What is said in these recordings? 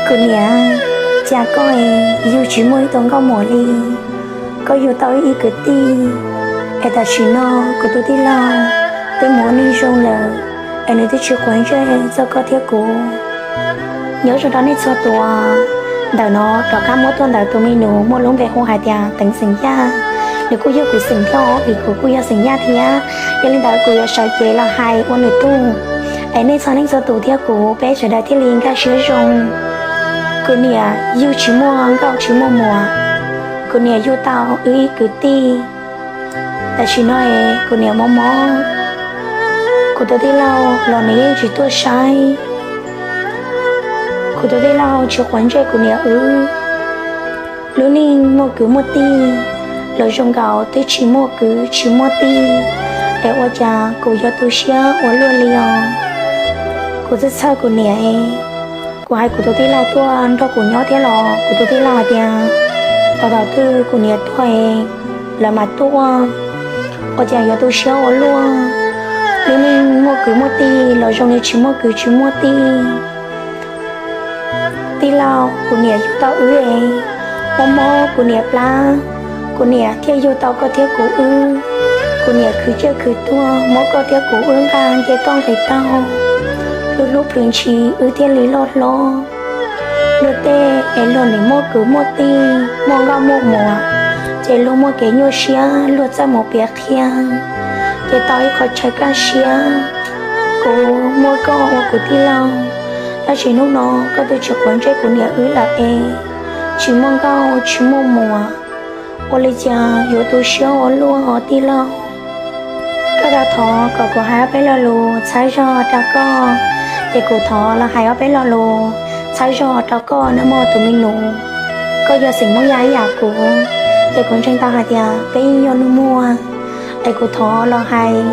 Kuv niam, cas koj yug tsis muaj ib tug nkauj muam li, koj yug tau ib kwv tij, es tam sim no kuv tus tij laug twb mus ua neeg zoo lawm, es nws twb tsis quav ntsej txog koj thiab kuv. Nyob zoo rau nej txhua tus. Ntawm no rov qab muab tuaj ntawm tus me nus muaj lub npe hu hais tias Teev xeem Yaj. Nws kuj yog kuv xeem thiab os, vim kuv kuj yog xeem Yaj thiab. Yog li ntawd kuv yuav sawv cev los hais ua nws tug, es nej txhua leej txhua tus thiab kuv peb sawv daws thiaj li nkag siab zoo. Kuv niam yug tsis muaj nkauj tsis muaj muam, kuv niam yug tau wb ib kwv tij. Tam sim no kuv niam mob mob, kuv tus tij laug los nws yeej tsis tuaj saib. Kuv tus tij laug tsis quav ntsej kuv niam wb. Lub neej muaj kwv muaj tij, los zoo nkaus twb tsis muaj kwv tsis muaj tij, es ua cas kuv yuav tu siab ua luaj li os. Kuv txhawj txhawj kuv niam, kuv hais kuv tus tij laug tuaj nrog kuv nyob thiab los kuv tus tij laug hais tias, thaum twg kuv niam tuag lawv mam tuaj, ua cas yuav tu siab ua luaj. Lub neej muaj kwv muaj tij los zoo li tsis muaj kwv tsis muaj tij. Tij laug, kuv niam yug tau wb, mob mob kuv niam plab, kuv niam thiaj yug tau koj thiab kuv wb. Kuv niam khwv ciaj khwv tuag muab koj thiab kuv wb nqa nce toj nqis taug, hlub hlub plhws ntshis wb thiaj li loj hlob. Luag tej es luag nim muaj kwv muaj tij muaj nkauj muaj muam, ces luag muaj kev nyuaj siab luag txawj mus piav qhia, ces tau ib qho chaw kaj siab. Kuv muaj koj ua kuv tij laug, tab sis hnub no koj twb tsis quav ntsej kuv niam wb lawm es, tsis muaj nkauj tsis muaj muam, ua li cas yuav tu siab ua luaj os tij laug. Koj tau thov kom kuv hais ob peb lo lus txhawb zog rau koj, ces kuv thov los hais ob peb lo lus txhawb zog rau koj nawb mog tus me nus. Koj yog xeem Hmoob Yaj ib yam kuv, ces kuv ntseeg tau hais tias peb yeej yog nus muag, es kuv thov los hais.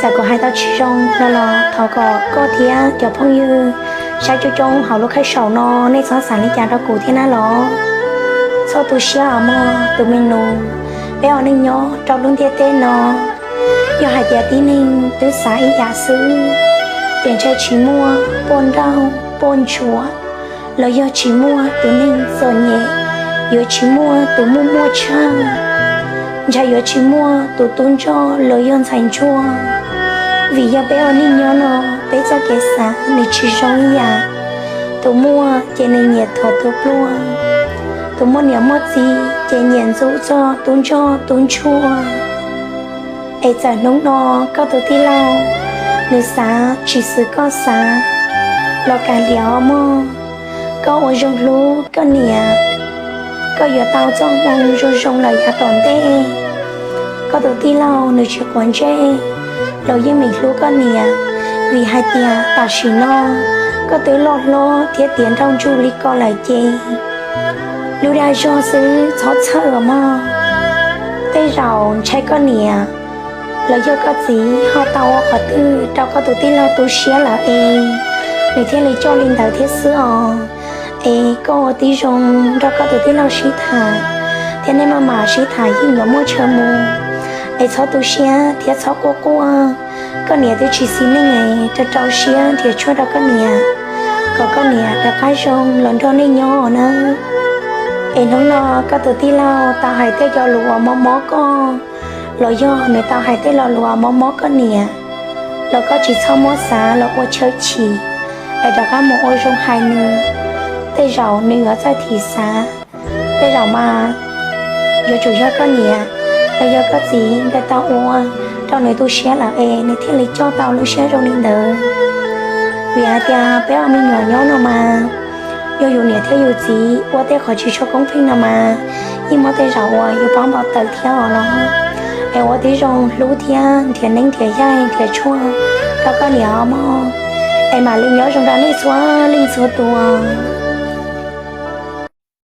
Txawm kuv hais tau tsis zoo no los thov kom koj thiab cov phooj ywg saib coob coob hauv lub khaij saum no nej txhob xav li cas rau kuv thiab na los. Txhob tu siab os mog tus me nus, peb ua neej nyob rau lub ntiaj teb no, yog hais tias tib neeg twb xav ib yam xwb, ces ntshai tsis muaj poj nrauj poj ntsuam los yog tsis muaj tus neeg txom nyem, yuav tsis muaj tus muaj muaj tshaj, ntshai yuav tsis muaj tus tub ntsoj los yog ntxhais ntsuag. Vim yog peb ua neej nyob no, peb txoj kev xav nws tsis zoo ib yam. Tus muaj ces nws nyiam thuam tus pluag, tus muaj niam muaj txiv ces nyiam ntxub txog tub ntsoj tub ntsuag. Es txawm hnub no koj tus tij laug nws xav tsis xwm koj xav los kav liam os mog. Koj ua zoo hlub koj niam, koj yuav tau txoj hmoo zoo zoo lawm yav tom ntej. Koj tus tij laug nws tsis quav ntsej los yeej meem hlub koj niam, vim hais tias tam sim no koj twb loj hlob thiab tiav nrauj ntsug li ko lawm ces lub dag zog xwb txhob txhawj os mog. Tej zaum ntshai koj niam los yog koj txiv ho tau ua qhov twg rau koj tus tij laug tu siab lawm es nws thiaj li coj li ntawd thiab xwb os. Es koj ua tib zoo nrog koj tus tij laug sib tham, thiab nej maj mam sib tham yeej yuav muaj chaw mus. Es txhob tu siab thiab txhob quaj quaj. Koj niam twb tsis xis neej es rau rau siab nrhiav tshuaj rau koj niam, kom koj niam rov qab zoo los nrog nej nyob nawb. Es hnub no koj tus tij laug tau hais tej cov lus uas mob mob koj, los yog nws tau hais tej lo lus uas mob mob koj niam, los koj tsis txhob muab xav los ua chaw chim, es rov qab mus ua zoo hais nws. Tej zaum nws yuav txawj thim xav, tej zaum mas yuav tsum yog koj niam los yog koj txiv nkawd tau ua rau nws tu siab lawm es nws thiaj li coj tau lub siab zoo li ntawd. Vim hais tias peb ua me nyuam nyob no mas, yog yus niam thiab yus txiv ua tej qhov tsis tshua koob pheej no mas, yeej muaj tej zaum uas yus paub npau taws thiab os los. Es ua tib zoo hlub thiab nrhiav neeb nrhiav yaig nrhiav tshuaj rau koj niam os mog. Es mam li nyob zoo rau nej txhua leej txhua tus.